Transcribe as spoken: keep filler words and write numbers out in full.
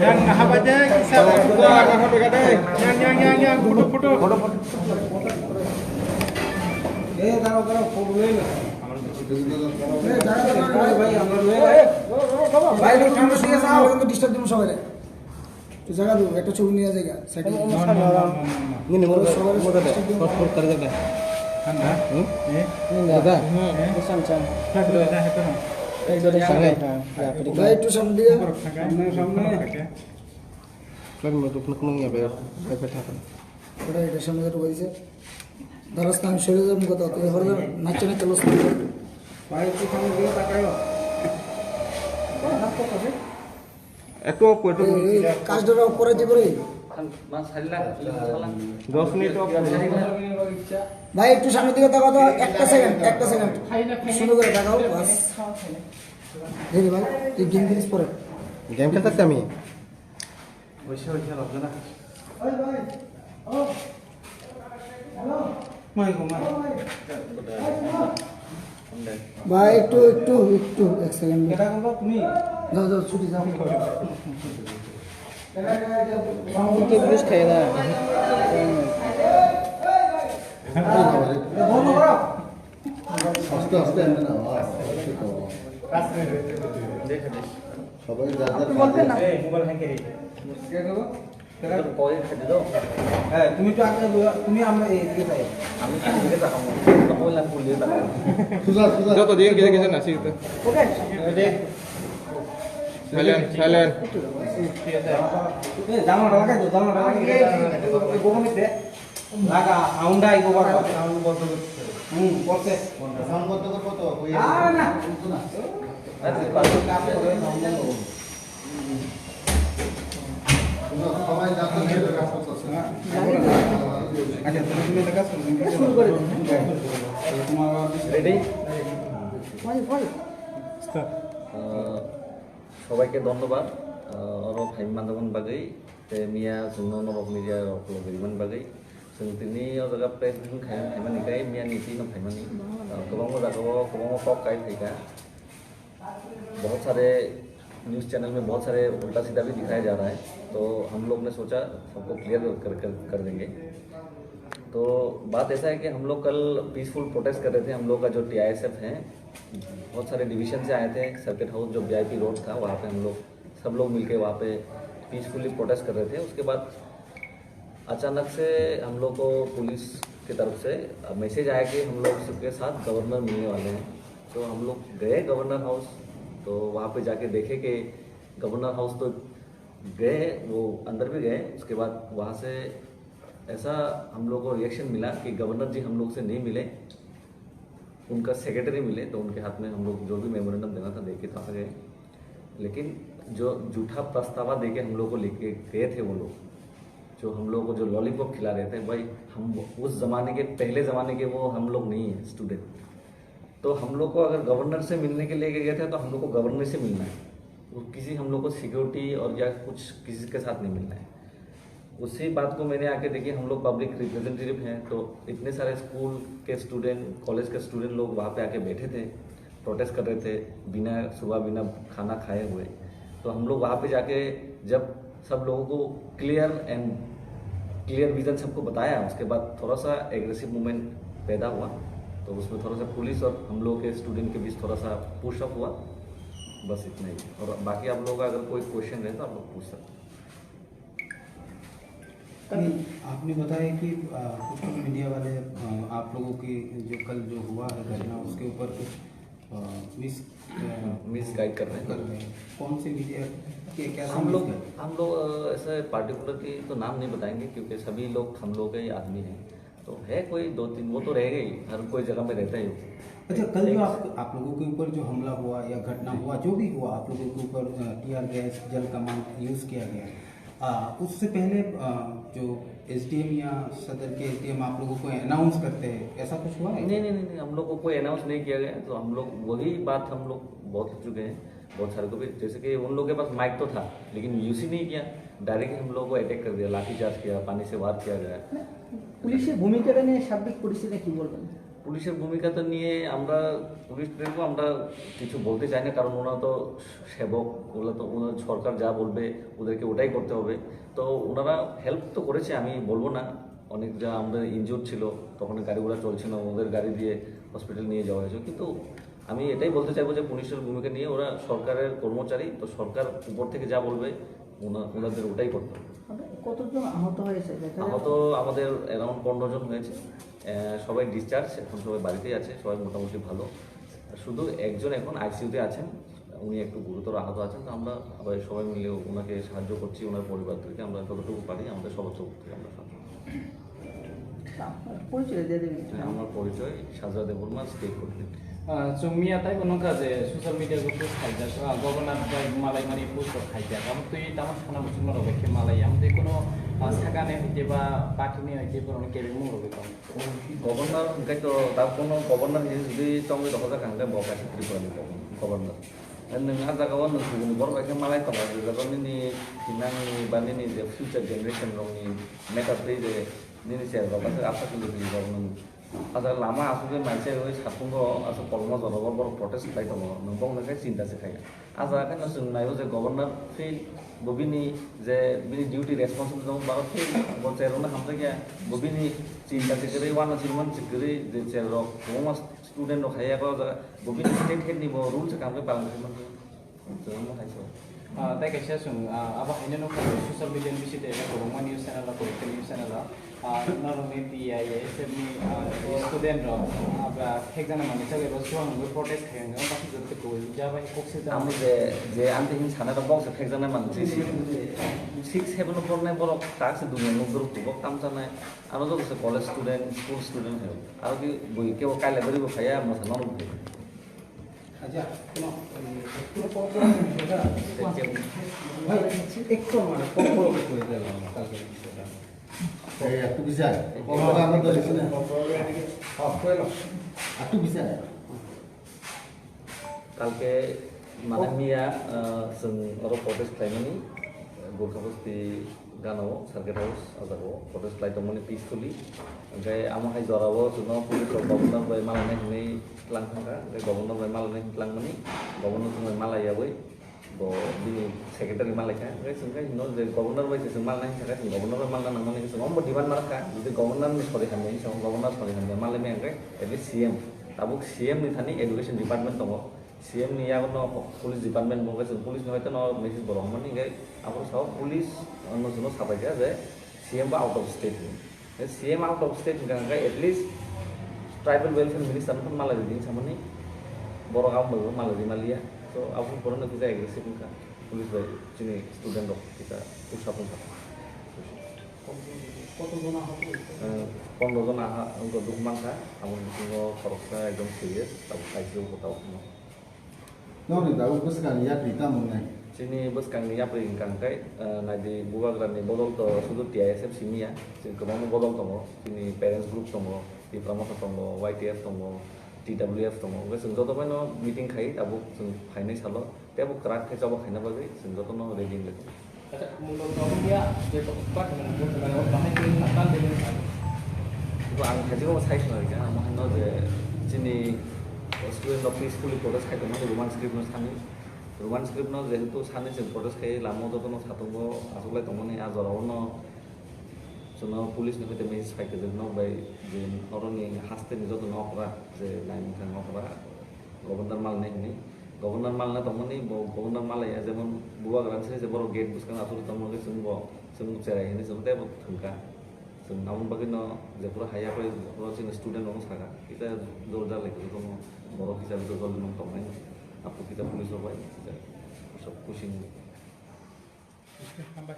Yang naha baje kisa. Yang, yang, yang, yang, photo, photo. ভাই, একটু ঠান্ডা শুয়ে যাও, কিন্তু ডিস্টার্ব দিন সবাই। তো জায়গা দেবো, একটা ছবি নিয়ে জায়গা, সাইডে। না, না, না, না, না। Ini, ini, সবাই মজা দেয়। Passport করে দেবে। ঠান্ডা? হুম? এ? Ini, ini, ini, ini, ini, ini, ini, ini, ini, ini, ভাই, একটু সামনে দিকে। উপরে থাকে। সামনে, সামনে। উপরে থাকে। Flight mode open কোনো ইয়ে বে, বে, বে থাকে। ওটা এটা সামনে যেটা বলছে। দাঁড়াস না, আমি সরে যাবো কোথাও, তুই এবার নাচতে নাচতে লস করবি। ভাই, একটু সামনে দিকে তাকাও। একটু off করে, একটু এই, এই কাজটা off করে দিবো রে। দশ মিনিট off করে। ভাই, একটু সামনের দিকে তাকাও তো, একটা সেকেন্ড, একটা সেকেন্ড। সুন্দর করে তাকাও, বাস। এই রে ভাই, তুই গেম খেলিস পরে। গেম খেলতে আসছি আমি। ভাই, একটু, একটু, একটু, এক সেকেন্ড। যাও, যাও, ছুটি যাও। আমি তো বুঝ খাই না। আস্তে আস্তে এমনি না, আস্তে আস্তে তো। সবাই যার যার কাজে। হ্যাঁ, তুমি তো আগে, তুমি আমরা এই দিকে যাই। আমি তো এদিকে তাকাবো। মোবাইল আমি খুললে তাকাবো। সুজা, সুজা। যত দিন গেছে গেছে না, ঠিক আছে। ওকে। Silent, silent. এই জামাটা লাগাই দাও, জামাটা লাগাই দাও। এই গরম হইছে। লাগা, সাউন্ড আইবো বারবার। সাউন্ড বন্ধ করতে হবে। হুম, করছে। সাউন্ড বন্ধ করবো তো, ওই না, না। শুনছো না? আচ্ছা, বাস। কাজ করে সাউন্ড বন্ধ করবো। তোমরা সবাই যার যার কাজ করতেছে। আচ্ছা, তুমি একটা কাজ করো, তুমি শুরু করে দাও। তোমার রেডি? ভাই, ভাই। স্টার্ট। আহ, সবাইকে ধন্যবাদ। আহ, oro phaima manjakmani bagwi, tei miya chwngno norok media rok logi rimani bagwi. Chwng tini o jaga press briefing khai-, khaimani khe miya ni twi no phaimani. Ah, kwbangma jagao kwbangma kok kai phaikha. बहुत सारे news channel में बहुत सारे उल्टा सीधा भी दिखाया जा रहा है, तो हम लोग ने सोचा सबको क्लियर कर, कर, कर देंगे। तो बात ऐसा है कि हम लोग कल पीसफुल प्रोटेस्ट कर रहे थे। हम लोग का जो टीआईएसएफ है, बहुत सारे डिवीजन से आए थे। सर्किट हाउस जो वीआईपी रोड था, वहाँ पे हम लोग सब लोग मिलके वहाँ पे पीसफुली प्रोटेस्ट कर रहे थे। उसके बाद अचानक से हम लोग को पुलिस की तरफ से मैसेज आया कि हम लोग सबके साथ गवर्नर मिलने वाले हैं। तो हम लोग गए गवर्नर हाउस, तो वहाँ पे जाके देखे कि गवर्नर हाउस तो गए, वो अंदर भी गए। उसके बाद वहाँ से ऐसा हम लोग को रिएक्शन मिला कि गवर्नर जी हम लोग से नहीं मिले, उनका सेक्रेटरी मिले, तो उनके हाथ में हम लोग जो भी मेमोरेंडम देना था, दे के तो आ गए। लेकिन जो झूठा पछतावा दे के हम लोग को लेके गए थे वो लोग, जो हम लोग को जो लॉलीपॉप खिला रहे थे, भाई, हम उस ज़माने के, पहले ज़माने के वो हम लोग नहीं है स्टूडेंट। तो हम लोग को अगर गवर्नर से मिलने के लिए गए थे, तो हम लोग को गवर्नर से मिलना है, वो किसी हम लोग को सिक्योरिटी और या कुछ किसी के साथ नहीं मिलना है। उसी बात को मैंने आके देखी, हम लोग पब्लिक रिप्रेजेंटेटिव हैं, तो इतने सारे स्कूल के स्टूडेंट, कॉलेज के स्टूडेंट लोग वहाँ पे आके बैठे थे, प्रोटेस्ट कर रहे थे, बिना सुबह, बिना खाना खाए हुए। तो हम लोग वहाँ पे जाके जब सब लोगों को क्लियर एंड क्लियर विजन सबको बताया, उसके बाद थोड़ा सा एग्रेसिव मूवमेंट पैदा हुआ। तो उसमें थोड़ा सा पुलिस और हम लोग के स्टूडेंट के बीच थोड़ा सा पुशअप हुआ, बस इतना ही। और बाकी आप लोगों का अगर कोई क्वेश्चन रहे तो आप लोग पूछ सकते हैं। कल आपने बताया कि, अ, कुछ कुछ मीडिया वाले, अ, आप लोगों की जो कल जो हुआ है घटना, उसके ऊपर कुछ, अ, मिस, अ, मिसगाइड कर रहे हैं। कर रहे हैं। कौन से मीडिया के, क्या हम लोग, हम लोग, अ, ऐसे पर्टिकुलर की तो नाम नहीं बताएंगे, क्योंकि सभी लोग हम लोग के ही आदमी हैं। तो है कोई दो तीन, वो तो रहेगा ही, हर कोई जगह में रहता ही हो। अच्छा, कल जो एक आप, आप लोगों के ऊपर जो हमला हुआ या घटना हुआ, जो भी हुआ, आप लोगों के ऊपर, अ, टीयर गैस, जल कमान यूज़ किया गया, आ, उससे पहले, आ, जो एसडीएम या सदर के एसडीएम आप लोगों को अनाउंस करते हैं, ऐसा कुछ हुआ है? नहीं, नहीं, नहीं, नहीं, हम लोग को कोई अनाउंस नहीं किया गया, तो हम लोग वही बात हम लोग बहुत चुके हैं। बहुत सारे को भी, जैसे कि उन लोगों के पास माइक तो था, लेकिन यूसी नहीं किया, डायरेक्ट हम लोगों को अटैक कर दिया, लाठी चार्ज किया, पानी से वार किया गया। পুলিশের ভূমিকাটা নিয়ে সার্বিক পরিস্থিতি কি বলবেন? পুলিশের ভূমিকাটা নিয়ে আমরা, পুলিশদেরকেও আমরা কিছু বলতে চাই না, কারণ ওনারা তো সেবক, ওরা তো, ওনার সরকার যা বলবে ওদেরকে ওটাই করতে হবে। তো ওনারা হেল্প তো করেছে, আমি বলবো না। অনেক যা আমাদের ইনজুর্ড ছিল, তখন গাড়ি ঘোড়া চলছে না, ওদের গাড়ি দিয়ে হসপিটাল নিয়ে যাওয়া হয়েছে। কিন্তু আমি এটাই বলতে চাইবো যে পুলিশের ভূমিকা নিয়ে ওরা সরকারের কর্মচারী, তো সরকার উপর থেকে যা বলবে ওনা-, ওনাদের ওটাই করতে হবে। মানে কতজন আহত হয়েছে দেখা যাচ্ছে? আহত আমাদের অ্যারাউন্ড পনেরো জন হয়েছে। আহ, সবাই ডিসচার্জ, এখন সবাই বাড়িতেই আছে, সবাই মোটামুটি ভালো। শুধু একজন এখন আইসিইউতে আছেন, উনি একটু গুরুতর আহত আছেন। তো আমরা সবাই, সবাই মিলে ওনাকে সাহায্য করছি, ওনার পরিবারদেরকে আমরা যতটুকু পারি আমাদের সবার তরফ থেকে আমরা সাহায্য করছি। পরিচয় দিয়ে দেবেন। হ্যাঁ, আমার পরিচয় Sajra Debbarma, state coordinator. Ah, chwng miya taibo nukha je social media o post khaijak, ah, governor bai malaimani post rok khaijak. Abo twi tamo sana muchungma rok bai khe malai. Amo twi kuno, ah, sakani hoite ba party ni hoite borokni kebengmung rok bai tongo. Governor hwnkhe to da kuno governor hinwi jodi chongwi rokha jak hwnkhe bo kaisa Tripura ni governor. Nwng ah jaga o nwng kubuni borok bai khe malai tongo, je jaga nini thinangni ba nini je future generation rokni matter twi je nini cherrok aswk aswk hinwi rok nwng. Acha lama asugwi manse oi satungo, asa kolmo jorabo borok protest khlai tongo, nwng bokno khe chinta se khaio. Acha kheno chwng naio je governor fail, bo bini je bini duty responsible tongo, borok fail, bo chairman hamjakya, bo bini chinta se kwrwi, uanw chirman se kwrwi, je chair rok kwbangma student rok hai abo jaga, bo bini state head ni bo rule se kam khe palan khe manjak. Chwng omo hai se. Ah, tei kaisa chwng, ah, abo haino nukha, social media ni bisingtwi eba kwbangma news channel rok, kwbangma news channel rok, ah, norokni T I A S F ni, ah, student rok, ah, ba phekjana manwi chagwi eba swrwng wngwi protest khai wngwi, omo khe joto khe kwrwi jaba hai kok swijak. Amo je, je ang tei hini sanai rok boksa phekjana manwi se six, six, seven o pornai borok tak se duniya nukjagwi kubok tamchanai, aro joto se college student, school student hai, aro khe bui kebo kailai bwrwi bo phaiya, mwsa norok bo phaiya. আচ্ছা, শোনো, এই, একটু পর পর আমি সেটা, ভাই, একটু আমার পর পর করে দিলাম, কালকে বিষয়টা। এই একটু বিচার, পর পর আমরা তো লিখি না। হ্যাঁ, কইলো। একটু বিচার। Kalke, mane, miya, ah, chwng oro protest khlaimani, Gurkha Basti gana o, Circuit House, o jaga o protest khlai tongmani peacefully. Hwnkhe amo hai jora o chwngno police rok governor bai malainai hinwi tlang thangkha, hwnkhe governor bai malainai hinwi tlangmani, governor chwng bai malaiyaui bo bini secretary malaikha, hwnkhe chwng khe hino je governor bai se chwng malainai hinwi sakha, chwng governor bai malna nangmani hwnkhe chwng omo demand ma rwkha, jodi governor ni sori hamya hinwi chwng governor sori hamya malaimaya hwnkhe at least C M, tabuk C M ni thani education department tongo, C M ni yago no police department bo hwnkhe chwng police ni hoite no message bo rohormani hwnkhe abo sao police no chwngno sabaikha je C M bo out of state hinwi. C M out of state hwnkha hwnkhe at least tribal welfare minister no malai rwdi hinwi samani borok abo bai bo malai rwmaliya. So abo borok no kisa aggressive wngkha police bai chini student rok kisa push up wngkha. কতজন আহত হয়েছে? Eh, pondro jon aha wngkha, dukhu mankha, aboni bisingo khoroksa ekdom serious, tabuk I C U o tabuk phano. Nokni tabuk bwskangni yapri tamo wngnai? Chini bwskangni yapri hwnkha hwnkhe, eh, naidi bubagrani bodol to sudu T I S F simi ya, chini kwbangma bodol tongo, chini parents group tongo, Tipra Motha tongo, Y T F tongo, T W F tongo, hwnkhe chwng joto phano meeting khai tabuk chwng phainai salo, tei bo kwrak khe choba khaina bagwi chwng jotono ready wngwi tongo. Acha, mungno tabuk ya, je tabuk part hwnwi buphang hwnwi bahai twi nang tan twi nang. Bo ang khaji bo sai khna rikha, ang hwnno je chini student rok peacefully protest khai tongmani Roman script no sani. Roman script no jehetu sani chwng protest khai lama o jotono satungo achuklai tongmani a jora o no chwngno police ni hoite message phai kwchwk nok bai je norokni haste ni jotono okra je nai wngkha okra governor malnai hinwi. Governor malna tongmani, bo governor malaiya, jemon bubagra se, je borok gate bwskango aswk tongmani, chwng bo, chwng cherai hinwi chwng tei bo thwngkha. Chwng aboni bagwino jephuru haiya pai, jephuru chini student rokno sakha, kisa jor jar lai kwrwi tongmo, borok kisa jor jar lai tongmani, aphuru kisa police rok bai kisa sok pushing. Hambai.